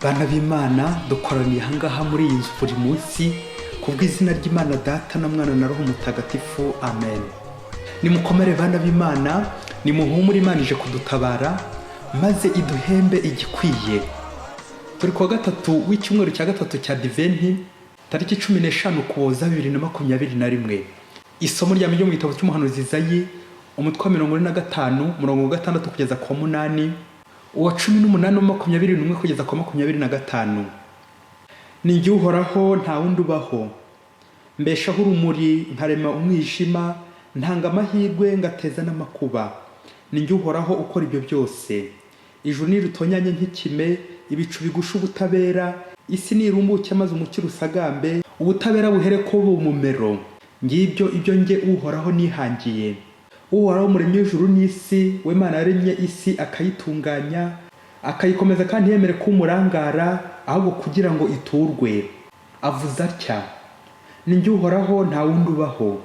Bana b'Imana, dukoraniye ahangaha muri iyi nzu buri munsi kubw'izina ry'Imana Data na Mwana na Roho Mutagatifu, amen. Nimukomere bana b'Imana, nimuhumure, Imana ije kudutabara maze iduhembe igikwiye. Turi kuwa gatatu w'icyumweru cya gatatu cya Adiventi, tariki 15 Ukuboza 2021. Isomo rya mbere mu gitabo cy'umuhanuzi Izayi, umutwe wa 45, umurongo wa 6 kugeza ku wa 8, uwa 18 wa 21 kugeza ku wa 25. Ni jye Uhoraho, nta wundi ubaho. Mbeshaho urumuri, nkarema umwijima, ntanga amahirwe, ngateza n'amakuba. Ni jye Uhoraho ukora ibyo byose. Ijuru niritonyanye nk'ikime, ibicu bigusha ubutabera, isi nirumbuke maze umukiro usagambe, ubutabera buhereko bube umumero. Ngibyo ibyo njye Uhoraho nihangiye. Uhoraho Umuremyi w'ijuru n'isi, we Mana yaremye isi akayitunganya, akayikomeza kandi ntiyemere ko umurangara, ahubwo kugira ngo iturwe. Avuze atya: Ni njye Uhoraho, nta wundi ubaho,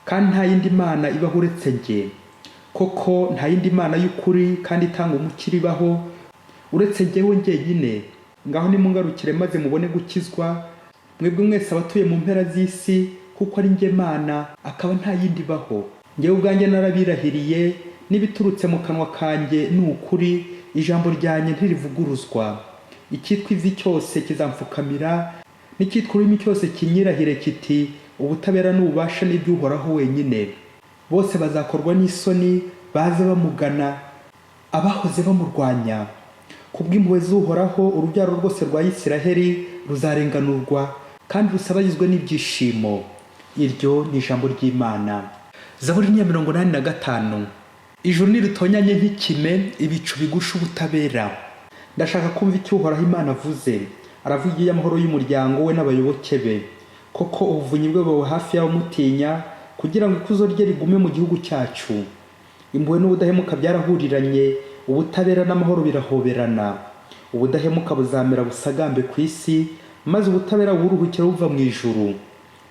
kandi nta yindi mana ibaho uretse njye. Koko nta yindi mana y'ukuri kandi itanga umukiro ibaho uretse njyewe njyenyine. Ngaho nimungarukire maze mubone gukizwa, mwebwe mwese abatuye mu mpera z'isi, kuko ari njye Mana, akaba nta yindi ibaho. Njyewe ubwanjye narabirahiriye, n'ibiturutse mu kanwa kanjye ni ukuri, ijambo ryanjye ntirivuguruzwa. Icyitwa ivi cyose kizampfukamira, n'icyitwa ururimi cyose kinyirahire kiti: "Ubutabera n'ububasha ni iby'Uhoraho wenyine." Bose bazakorwa n'isoni, baze bamugana, abahoze bamurwanya. Kubw'impuhwe z'Uhoraho, urubyaro rwose rwa Isiraheli ruzarenganurwa kandi rusabagizwe n'ibyishimo. Iryo ni ijambo ry'Imana. Zaburi ni iya 85. Ijuru niritonyanye nk'ikime, ibicu bigusha ubutabera. Ndashaka kumva icyo Uhoraho Imana avuze. Aravuga iby'amahoro y'umuryango we n'abayoboke be. Koko ubuvunyi bwe buba hafi y'abamutinya, kugira ngo ikuzo rye rigume mu gihugu cyacu. Impuhwe n'ubudahemuka byarahuriranye, ubutabera n'amahoro birahoberana. Ubudahemuka buzamera busagambe ku isi, maze ubutabera buruhukire buva mu ijuru.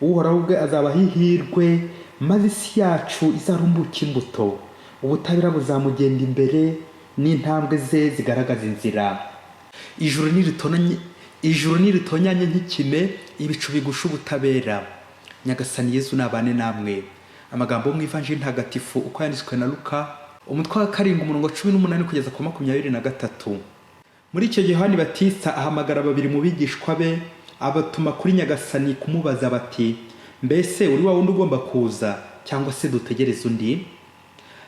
Uhoraho ubwe azabaha ihirwe, maze isi yacu izarumbuke imbuto. Ubutabera buzamugenda imbere, n'intambwe ze zigaragaza inzira. Ijuru niritonyanye nk'ikime, ibicu bigusha ubutabera. Nyagasani Yezu nabane namwe. Amagambo yo mu Ivanjiri ntagatifu uko yanditswe na Luka, umutwe wa 7, umurongo 18 kugeza ku 23. Muri icyo gihe Yohani Batista ahamagara babiri mu bigishwa be, abatuma kuri Nyagasani kumubaza bati: "Mbese uri wa wundi ugomba kuza, cyangwa se dutegereze undi?"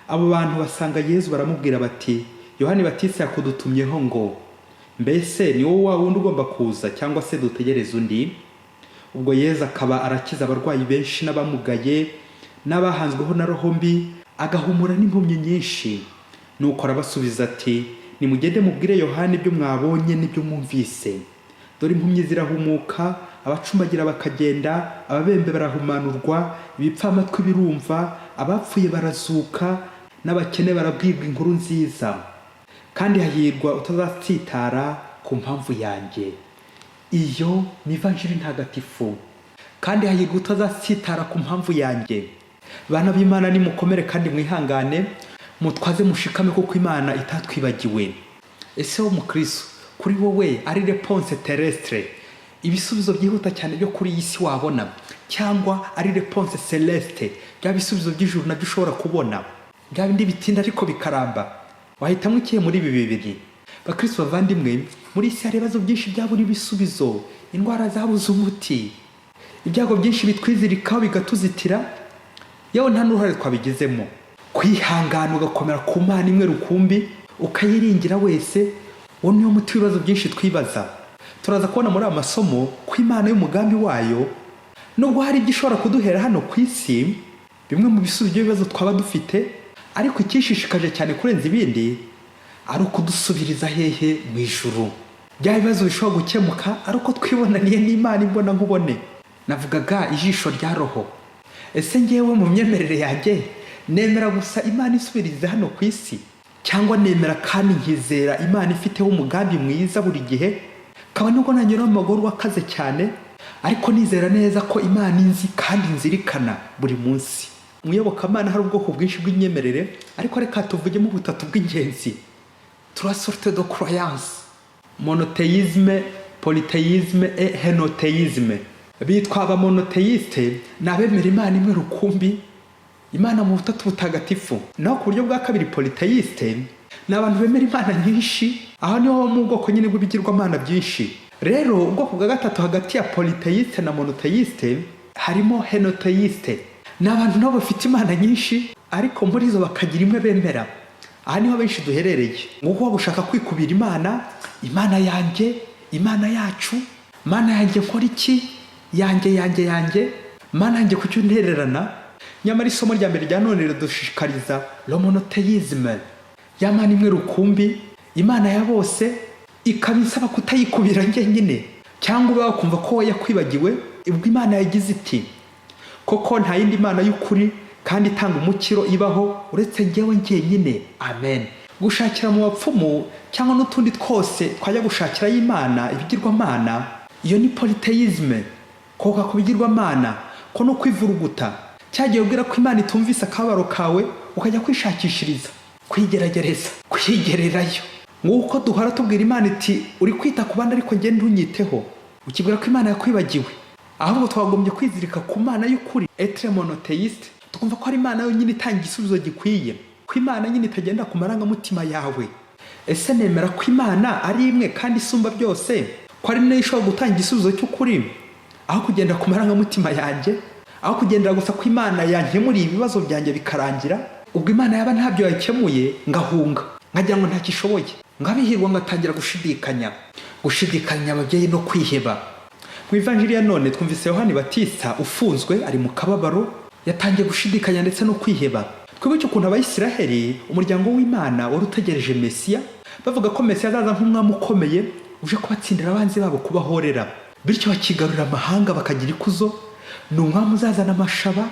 Abo bantu basanga Yezu baramubwira bati: "Yohani Batista yakudutumyeho ngo: 'Mbese ni wowe wa wundi ugomba kuza, cyangwa se dutegereze undi?'" Ubwo Yezu akaba arakiza abarwayi benshi n'abamugaye n'abahanzweho na roho mbi, agahumura n'impumyi nyinshi. Nuko arabasubiza ati: "Nimugende mubwire Yohani ibyo mwabonye n'ibyo mwumvise: dore impumyi zirahumuka, abacumbagira bakagenda, ababembe barahumanurwa, ibipfamatwi birumva, abapfuye barazuka, n'abakene barabwirwa inkuru nziza. Kandi hahirwa utazatsitara ku mpamvu yanjye." Iyo ni Ivanjiri ntagatifu. Kandi hahirwa utazatsitara ku mpamvu yanjye. Bana b'Imana, nimukomere kandi mwihangane, mutwaze mushikame, kuko Imana itatwibagiwe. Ese wo mukristo, kuri wowe ari réponse terrestre, ibisubizo byihuta cyane byo kuri iyi si wabona, cyangwa ari réponse céleste, bya bisubizo by'ijuru nabyo ushobora kubona, bya bindi bitinda ariko bikaramba, wahitamo ikihe muri ibi bibiri? Bakristo bavandimwe, muri isi hari ibibazo byinshi byabura ibisubizo, indwara zabuze umuti, ibyago byinshi bitwizirikaho bigatuzitira, yewe nta n'uruhare twabigizemo. Kwihangana ugakomera ku Mana imwe rukumbi, ukayiringira wese, uwo niwo muti w'ibibazo byinshi twibaza. Turaza kubona muri aya masomo ko Imana y'umugambi wayo, nubwo hari ibyo ishobora kuduhera hano ku isi, bimwe mu bisubizo by'ibibazo twaba dufite, ariko icyishishikaje cyane kurenza ibindi ari ukudusubiriza hehe? Mu ijuru. Bya bibazo bishobora gukemuka ari uko twibonaniye n'Imana imbona nkubone, navugaga ijisho rya roho. Ese ngewe mu myemerere yanjye nemera gusa Imana isubiriza hano ku isi, cyangwa nemera kandi nkizera Imana ifiteho umugambi mwiza buri gihe, kaba nubwo nanyura mu magorwa akaze cyane, ariko nizera neza ko Imana inzi kandi nzirikana buri munsi? Mu iyobokamana hari ubwoko bwinshi bw'imyemerere, ariko reka tuvugemo butatu bw'ingenzi, trois sortes de croyance. Monothéisme, polythéisme et hénothéisme. Bitwa abamonothéiste ni abemera Imana imwe rukumbi, Imana mu Butatu Butagatifu. Naho ku buryo bwa kabiri, polythéiste, ni abantu bemera imana nyinshi. Aho niho baba mu bwoko nyine bw'ibigirwamana byinshi. Rero ubwoko bwa gatatu hagati ya polythéiste na monothéiste harimo hénothéiste. Ni abantu nabo bafite imana nyinshi, ariko muri zo bakagira imwe bemera. Aha niho benshi duherereye, nguko waba ushaka kwikubira Imana, Imana yanjye, Imana yacu, Mana yanjye nkora iki, yanjye, yanjye, yanjye, Mana yanjye kuki untererana? Nyamara isomo rya mbere rya none ridushishikariza le monothéisme, ya Mana imwe rukumbi, Imana ya bose, ikaba isaba kutayikubira njyenyine cyangwa ube wakumva ko yakwibagiwe. Ubwo Imana yagize iti: "Koko nta yindi mana y'ukuri kandi itanga umukiro ibaho uretse njyewe njyenyine." Amen. Gushakira mu bapfumu cyangwa n'utundi twose twajya gushakirayo Imana, ibigirwamana, iyo ni polythéisme. Koka ku bigirwamana ko no kwivuruguta cyagiye ubwira ko Imana itumvise akababaro kawe, ukajya kwishakishiriza, kwigerageza, kwigererayo. Nguko duhora tubwira Imana iti: "Uri kwita ku bandi ariko njye ntunyiteho." Ukibwira ko Imana yakwibagiwe. Ahubwo twagombye kwizirika ku Mana y'ukuri, être monothéiste, tukumva ko ari Imana yonyine itanga igisubizo gikwiye, ko Imana nyine itagenda ku marangamutima yawe. Ese nemera ko Imana ari imwe kandi isumba byose, ko ari nayo ishobora gutanga igisubizo cy'ukuri, aho kugenda ku marangamutima yanjye, aho kugendera gusa ko Imana yankemuriye ibibazo byanjye bikarangira? Ubwo Imana yaba ntabyo yakemuye ngahunga, nkagira ngo ntakishoboye, ngabihirwa, ngatangira gushidikanya. Gushidikanya, ababyeyi, no kwiheba. Mu Ivanjiri ya none twumvise Yohani Batista ufunzwe, ari mu kababaro, yatangiye gushidikanya ndetse no kwiheba. Twibuke ukuntu Abayisiraheli, umuryango w'Imana, wari utegereje Mesiya, bavuga ko Mesiya azaza nk'umwami ukomeye uje kubatsindira abanzi babo, kubahorera, bityo bakigarurira amahanga, bakagira ikuzo. Ni umwami uzazana amashaba,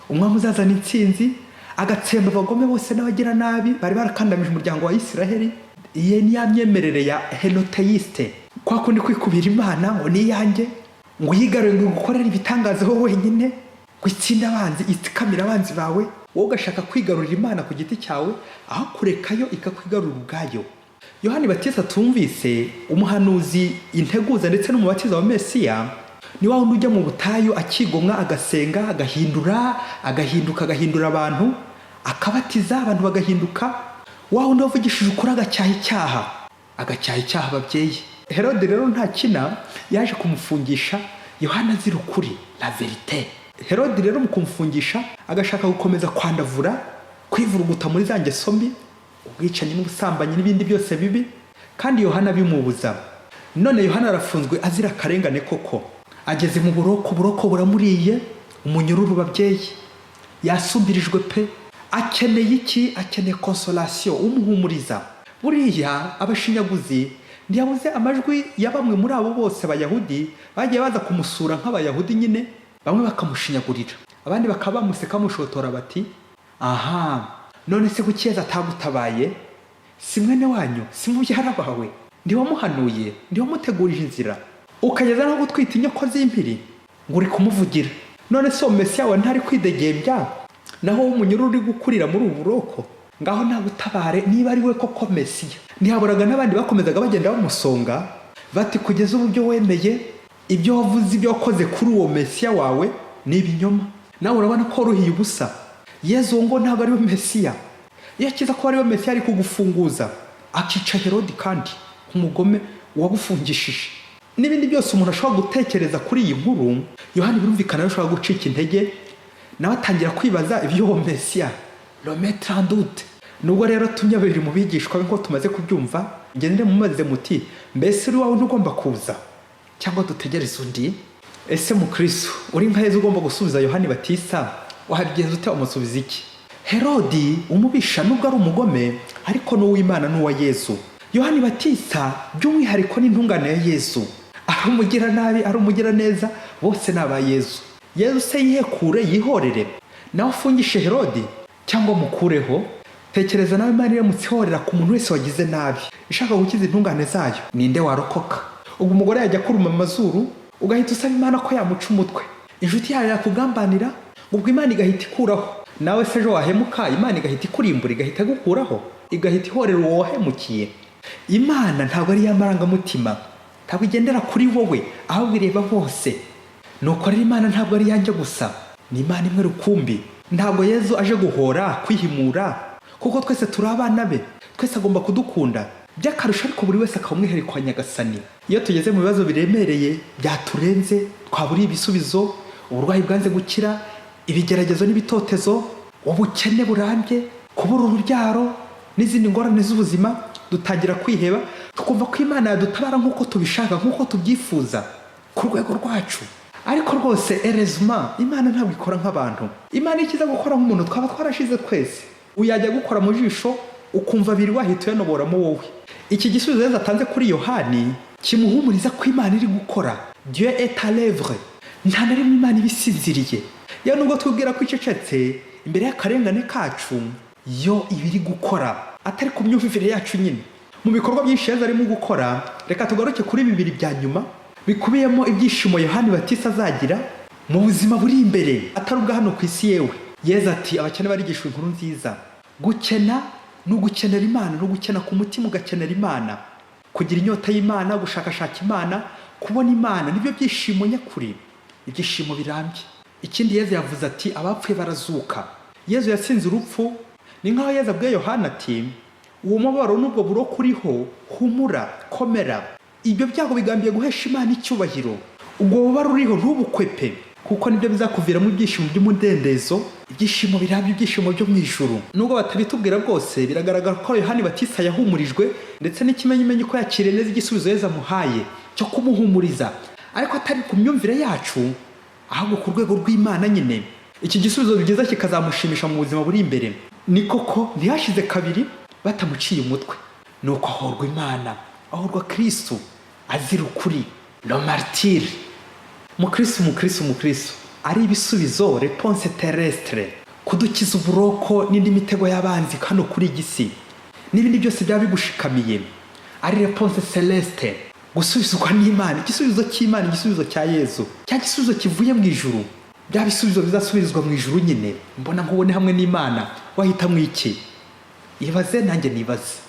umwami uzazana intsinzi, agatsemba abagome bose n'abagira nabi bari barakandamije umuryango wa Isiraheli. Iyi ni ya myemerere ya hénothéiste, kwa kundi kwikubira Imana ngo ni iyanjye, ngo uyigarure, ngo igukorere ibitangaza wowe wenyine, ngo itsinde abanzi, itsikamire abanzi bawe. Wowe ugashaka kwigarurira Imana ku giti cyawe aho kurekayo ikakwigarurira ubwayo. Yohani Batista tumvise, umuhanuzi, integuza ndetse n'umubatiza wa Mesiya, ni wa wundi ujya mu butayu akigomwa, agasenga, agahindura, agahinduka, agahindura abantu, akabatiza abantu bagahinduka, wa wundi wavugishije ukuri, agacyaha icyaha, agacyaha icyaha. Ababyeyi, Herode rero ntakina, yaje kumufungisha Yohana azira ukuri, la vérité. Herode rero mu kumufungisha agashaka gukomeza kwandavura, kwivuruguta muri za ngeso mbi, ubwicanyi n'ubusambanyi n'ibindi byose bibi, kandi Yohana bimubuza. None Yohana arafunzwe azira akarengane koko, ageze mu buroko, uburoko buramuriye, umunyururu. Babyeyi, yasumbirijwe pe. Akeneye iki? Akeneye consolation, umuhumuriza. Buriya abashinyaguzi ntiyabuze amajwi ya bamwe muri abo bose Abayahudi bagiye baza kumusura nk'Abayahudi nyine, bamwe bakamushinyagurira, abandi bakaba bamuseka, bamushotora bati: "Aha, none se kuki Yezu atagutabaye? Si mwene wanyu? Si mubyara wawe? Ntiwamuhanuye? Ntiwamutegurije inzira, ukageza no gutwita inyoko z'impiri ngo uri kumuvugira? None se uwo Mesiya wawe ntari kwidegembya, naho wowe umunyururu uri gukurira muri ubu buroko? Ngaho nagutabare niba ari we koko Mesiya." Ntihaburaga n'abandi bakomezaga bagenda bamusonga bati: "Kugeza ubu ibyo wemeye, ibyo wavuze, ibyo wakoze kuri uwo Mesiya wawe ni ibinyoma. Nawe urabona ko waruhiye ubusa. Yezu uwo ngo ntabwo ari we Mesiya. Iyo akiza ko ari we Mesiya, ari kugufunguza akica Herodi kandi umugome wagufungishije." N'ibindi byose umuntu ashobora gutekereza kuri iyi nkuru, Yohani birumvikana ashobora gucika intege, nawe atangira kwibaza iby'uwo Mesiya, le mettre en doute. Nubwo rero tumye babiri mu bigishwa be, nk'uko tumaze kubyumva, ngende mumaze muti: "Mbese uri wawe ntugomba kuza, cyangwa dutegereze undi?" Ese mukristo uri nka Yezu ugomba gusubiza Yohani Batista, wabigenza ute? Wamusubiza iki? Herodi umubisha, nubwo ari umugome, ariko n'uw'Imana n'uwa Yezu. Yohani Batista by'umwihariko n'intungane ya Yezu. Ari umugiranabi, ari umugiraneza, bose ni aba Yezu. Yezu se yihekure, yihorere, nawe afungishe Herodi cyangwa mukureho? Tekereza nawe, Imana iramutse ihorera ku muntu wese wagize nabi ishaka gukiza intungane zayo, ninde warokoka? Ubwo umugore yajya kuruma amazuru, ugahita usaba Imana ko yamuca umutwe. Inshuti yawe yakugambanira, ubwo Imana igahita ikuraho. Nawe se ejo wahemuka, Imana igahita ikurimbura, igahita igukuraho, igahita ihorera uwo wahemukiye. Imana ntabwo ari iy'amarangamutima, ntabwo igendera kuri wowe, ahubwo ireba bose. Nuko rero Imana ntabwo ari iyanjye gusa, ni Imana imwe rukumbi. Ntabwo Yezu aje guhora, kwihimura, kuko twese turi abana be, twese agomba kudukunda by'akarusho, ariko buri wese akaba umwihariko wa Nyagasani. Iyo tugeze mu bibazo biremereye byaturenze, twaburiye ibisubizo, uburwayi bwanze gukira, ibigeragezo n'ibitotezo, ubukene burambye, kubura urubyaro n'izindi ngorane z'ubuzima, dutangira kwiheba, tukumva ko Imana yadutabara nk'uko tubishaka, nk'uko tubyifuza ku rwego rwacu. Ariko rwose, heureusement, Imana ntabwo ikora nk'abantu. Imana ikiza gukora nk'umuntu, twaba twarashize twese. Uyajya gukora mu jisho ukumva abiri wahita uyanoboramo wowe. Iki gisubizo Yezu atanze kuri Yohani kimuhumuriza ko Imana iri gukora. Dieu est à l'œuvre. Nta na rimwe Imana iba isinziriye. Yewe, nubwo twibwira ko icecetse imbere y'akarengane kacu, yo iba iri gukora, atari ku myumvire yacu nyine. Mu bikorwa byinshi Yezu arimo gukora, reka tugaruke kuri bibiri bya nyuma bikubiyemo ibyishimo Yohani Batista azagira mu buzima buri imbere, atari ubwa hano ku isi. Yewe, Yezu ati: "Abakene barigishwa inkuru nziza." Gukena ni ugukenera Imana, ni ugukena ku mutima, ugakenera Imana, kugira inyota y'Imana, gushakashaka Imana, kubona Imana, nibyo byishimo nyakuri, ibyishimo birambye. Ikindi Yezu yavuze ati: "Abapfuye barazuka." Yezu yatsinze urupfu. Ni nk'aho Yezu abwiye Yohana ati: "Uwo mubabaro n'ubwo buroko uriho, humura, komera, ibyo byago bigambiye guhesha Imana icyubahiro. Ubwo bubabare uriho ntubukwepe, kuko nibyo bizakuviramo ibyishimo by'umudendezo, ibyishimo birambye, ibyishimo byo mu ijuru." Nubwo batabitubwira bwose, biragaragara ko Yohani Batista yahumurijwe, ndetse n'ikimenyimenyi ko yakiriye neza igisubizo Yezu amuhaye cyo kumuhumuriza, ariko atari ku myumvire yacu, ahubwo ku rwego rw'Imana nyine. Iki gisubizo byiza kikazamushimisha mu buzima buri imbere. Ni koko, ntihashize kabiri batamuciye umutwe, nuko ahorwa Imana, ahorwa Kirisitu azira ukuri, le martyr. Mukristu, mukristu, mukristu, ari ibisubizo, réponse terrestre, kudukiza uburoko n'indi mitego y'abanzi hano kuri iyi si n'ibindi byose byaba bigushikamiye, ari réponse céleste, gusubizwa n'Imana, igisubizo cy'Imana, igisubizo cya Yezu, cya gisubizo kivuye mu ijuru, bya bisubizo bizasubirizwa mu ijuru nyine, mbona nkubone hamwe n'Imana, wahitamo iki? Ibaze nanjye nibaze.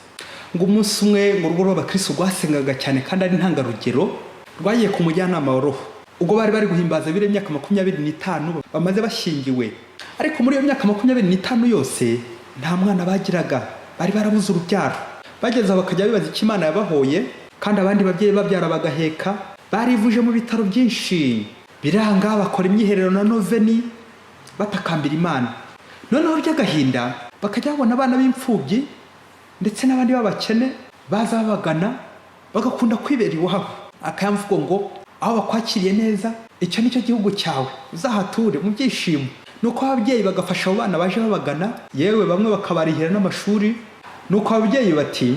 Ngo umunsi umwe, ngo urugo rw'abakristo rwasengaga cyane kandi ari intangarugero, rwagiye ku mujyanama wa roho ubwo bari guhimbaza biriya imyaka 25 bamaze bashyingiwe. Ariko muri iyo myaka 25 yose nta mwana bagiraga, bari barabuze urubyaro. Bageze aho bakajya bibaza icyo Imana yabahoye kandi abandi babyeyi babyara bagaheka. Barivuje mu bitaro byinshi biranga, bakora imyiherero na noveni batakambira Imana. Noneho by'agahinda, bakajya babona abana b'imfubyi ndetse n'abandi b'abakene baza babagana, bagakunda kwibera iwabo. Akayamvugo ngo: "Aho bakwakiriye neza, icyo ni cyo gihugu cyawe, uzahature mu byishimo." Nuko ababyeyi bagafasha abo bana baje babagana, yewe bamwe bakabarihira n'amashuri. Nuko ababyeyi bati: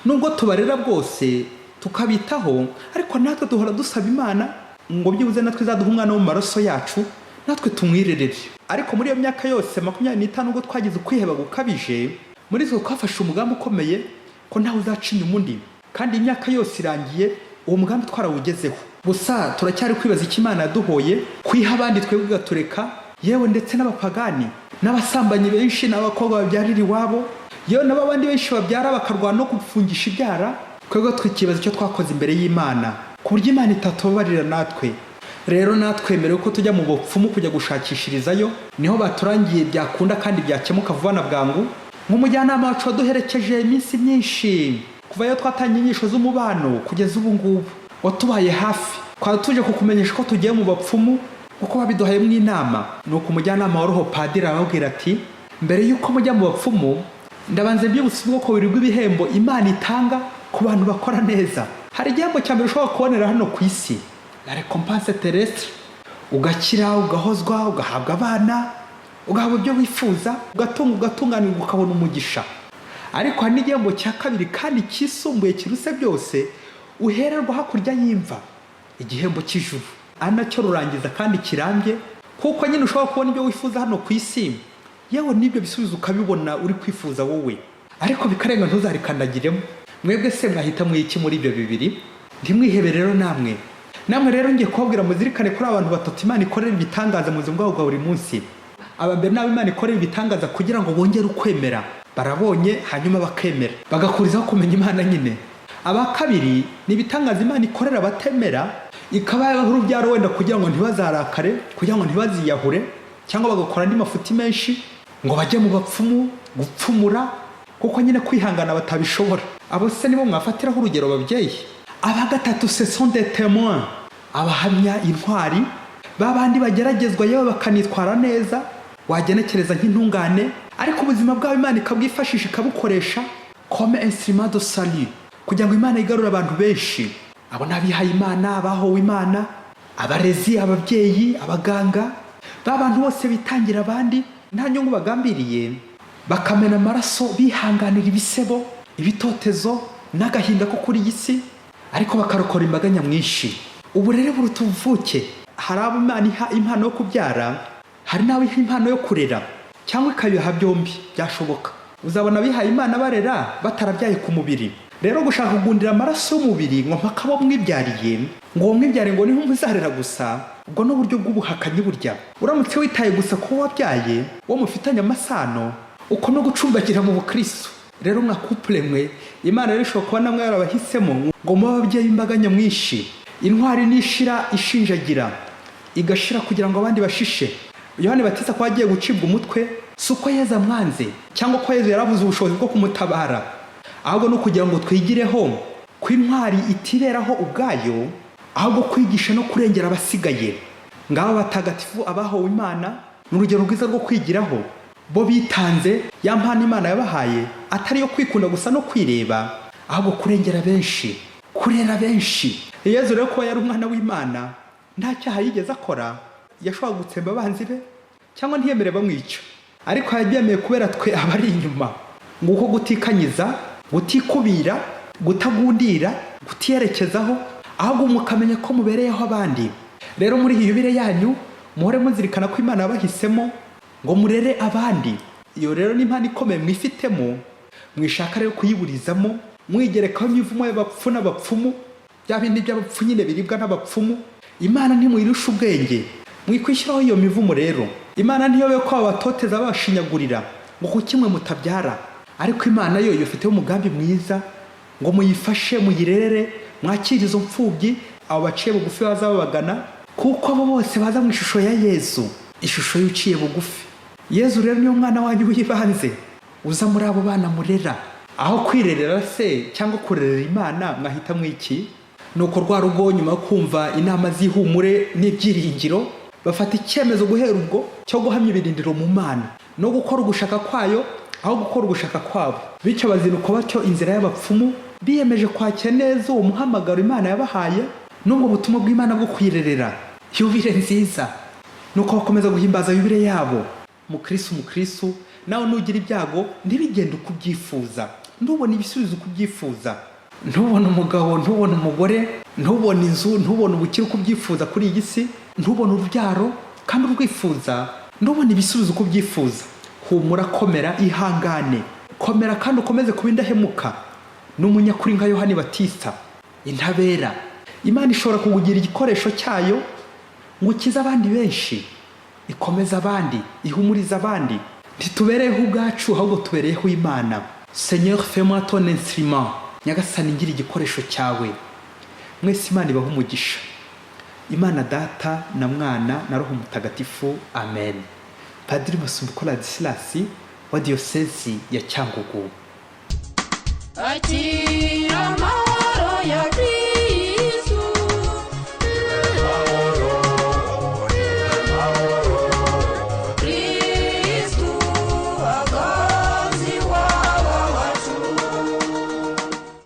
"Nubwo tubarera bwose tukabitaho, ariko natwe duhora dusaba Imana ngo byibuze natwe izaduhe umwana wo mu maraso yacu, natwe tumwirerere. Ariko muri iyo myaka yose 25, ubwo twagize ukwiheba gukabije, muri twe twafashe umugambi ukomeye ko ntawe uzaca inyuma undi. Kandi imyaka yose irangiye uwo mugambi twarawugezeho, gusa turacyari kwibaza icyo Imana yaduhoye kwiha abandi, twebwe igatureka. Yewe, ndetse n'abapagani n'abasambanyi benshi n'abakobwa babyarira iwabo, yewe n'abandi benshi babyara bakarwana no gufungisha ibyara, twebwe tukibaza icyo twakoze imbere y'Imana ku buryo Imana itatubabarira. Natwe rero natwemerewe ko tujya mu bupfumu kujya gushakishirizayo, niho baturangiye byakunda kandi byakemuka vuba na bwangu. Nk'umujyanama wacu waduherekeje iminsi myinshi kuva iyo twatangiye inyigisho z'umubano kugeza ubu ngubu, watubaye hafi, twaba tuje kukumenyesha ko tugiye mu bapfumu kuko babiduhayemo inama." Nuko umujyanama wa roho, padiri, arababwira ati: "Mbere y'uko mujya mu bapfumu, ndabanza mbyibutsa ubwoko bubiri bw'ibihembo Imana itanga ku bantu bakora neza. Hari igihembo cya mbere ushobora kubonera hano ku isi, la récompense terrestre, ugakira, ugahozwa, ugahabwa abana, ugahabwa ibyo wifuza, ugatunga, ugatunganirwa, ukabona umugisha. Ariko hari n'igihembo cya kabiri kandi cyisumbuye kiruse byose uhererwa hakurya y'imva, igihembo cy'ijuru, ari nacyo rurangiza kandi kirambye, kuko nyine ushobora kubona ibyo wifuza hano ku isi, yewe n'ibyo bisubizo ukabibona uri kwifuza wowe, ariko bikarenga ntuzarikandagiremo. Mwebwe se mwahitamo iki muri ibyo bibiri? Ntimwihebe rero namwe. Namwe rero ngiye kubabwira muzirikane kuri abantu batatu Imana ikorera ibitangaza mu buzima bwabo bwa buri munsi. Aba mbere ni abo Imana ikorera ibitangaza kugira ngo bongere ukwemera. Barabonye, hanyuma bakemera, bagakurizaho kumenya Imana nyine. Aba kabiri ni ibitangaza Imana ikorera abatemera, ikaba yabaha urubyaro wenda kugira ngo ntibazarakare, kugira ngo ntibaziyahure, cyangwa bagakora andi mafuti menshi, ngo bajye mu bapfumu gupfumura, kuko nyine kwihangana batabishobora. Abo se nibo mwafatiraho urugero, babyeyi? Aba gatatu, ce sont des témoins, abahamya, intwari, ba bandi bageragezwa, yewe bakanitwara neza, wagenekereza nk'intungane, ariko ubuzima bwabo Imana ikabwifashisha, ikabukoresha comme instrument de salut, kugira ngo Imana igarure abantu benshi. Abo ni abihaye Imana, abahowe Imana, abarezi, ababyeyi, abaganga, ba bantu bose bitangira abandi nta nyungu bagambiriye, bakamena amaraso, bihanganira ibisebo, ibitotezo n'agahinda ko kuri iyi si, ariko bakarokora imbaga nyamwinshi. Uburere buruta ubuvuke. Hari abo Imana iha impano yo kubyara, hari n'abo iha impano yo kurera, cyangwa ikabiha byombi, byashoboka. Uzabona abihaye Imana barera batarabyaye ku mubiri. Rero gushaka kugundira amaraso y'umubiri ngo mpaka abo mwibyariye, ngo uwo mwibyariye ngo niho muzarera gusa, ubwo ni uburyo bw'ubuhakanyi. Burya uramutse witaye gusa ku wabyaye, uwo mufitanye amasano, uko no gucumbagira mu bukristo. Rero mwa couple mwe, Imana rero ishobora kuba namwe yarabahisemo ngo mube ababyeyi b'imbaga nyamwinshi. Intwari nishira ishinjagira, igashira kugira ngo abandi bashishe. Yohani Batista ko agiye gucibwa umutwe, si uko Yezu amwanze cyangwa ko Yezu yarabuze ubushobozi bwo kumutabara, ahubwo ni ukugira ngo twigireho ko intwari itiberaho ubwayo, ahubwo kwigisha no kurengera abasigaye. Ngabo batagatifu, abahowe Imana, ni urugero rwiza rwo kwigiraho. Bo bitanze ya mpano Imana yabahaye, atari iyo kwikunda gusa no kwireba, ahubwo kurengera benshi, kurera benshi. Yezu rero, kuba yari umwana w'Imana, nta cyaha yigeze akora, yashobora gutsemba abanzi be cyangwa ntiyemere bamwica, ariko yabyemeye kubera twe abari inyuma. Nguko gutikanyiza, gutikubira, kutagundira, kutiyerekezaho, ahubwo mukamenya ko mubereyeho abandi. Rero muri iyi yubile yanyu muhore muzirikana ko Imana yabahisemo ngo murere abandi. Iyo rero ni impano ikomeye mwifitemo. Mwishaka rero kuyiburizamo mwigerekaho imivumo y'abapfu n'abapfumu, bya bindi by'abapfu nyine biribwa n'abapfumu. Imana ntimuyirusha ubwenge, mwikwishyiraho iyo mivumo. Rero Imana ntiyobe ko babatoteza, babashinyagurira ngo kuki mwe mutabyara, ariko Imana yo ifiteho umugambi mwiza ngo muyifashe, muyirere, mwakire izo mfubyi, abo baciye bugufi baza babagana, kuko abo bose baza mu ishusho ya Yezu, ishusho y'uciye bugufi. Yezu rero niyo mwana wanyu w'ibanze uza muri abo bana murera. Aho kwirerera se cyangwa kurerera Imana, mwahitamo iki? Nuko rwa rugo, nyuma yo kumva inama z'ihumure n'ibyiringiro, bafata icyemezo guhera ubwo cyo guhamya ibirindiro mu Mana no gukora ugushaka kwayo aho gukora ugushaka kwabo. Bityo bazinukwa batyo inzira y'abapfumu, biyemeje kwakira neza uwo muhamagaro Imana yabahaye n'ubwo butumwa bw'Imana bwo kwirerera. Yubile nziza! Nuko bakomeza guhimbaza yubile yabo. Mukristu, mukristu, nawe nugira ibyago ntibigende uko ubyifuza, ntubone ibisubizo uko ubyifuza, ntubone umugabo, ntubone umugore, ntubone inzu, ntubone ubukire uko ubyifuza kuri iyi si, ntubone urubyaro kandi urwifuza, ntubone ibisubizo uko ubyifuza, humura, komera, ihangane, komera kandi ukomeze kuba indahemuka n'umunyakuri nka Yohani Batista intabera. Imana ishobora kukugira igikoresho cyayo ngo ukize abandi benshi, ikomeze abandi, ihumurize abandi. Ntitubereyeho ubwacu, ahubwo tubereyeho Imana. Seigneur, fais-moi ton instrument. Nyagasani, ngira igikoresho cyawe. Mwese Imana ibahe umugisha, Imana Data na Mwana na Roho Mutagatifu. Amen. Padiri Masumbuko Ladislas wa Diyosezi ya Cyangugu. Akira.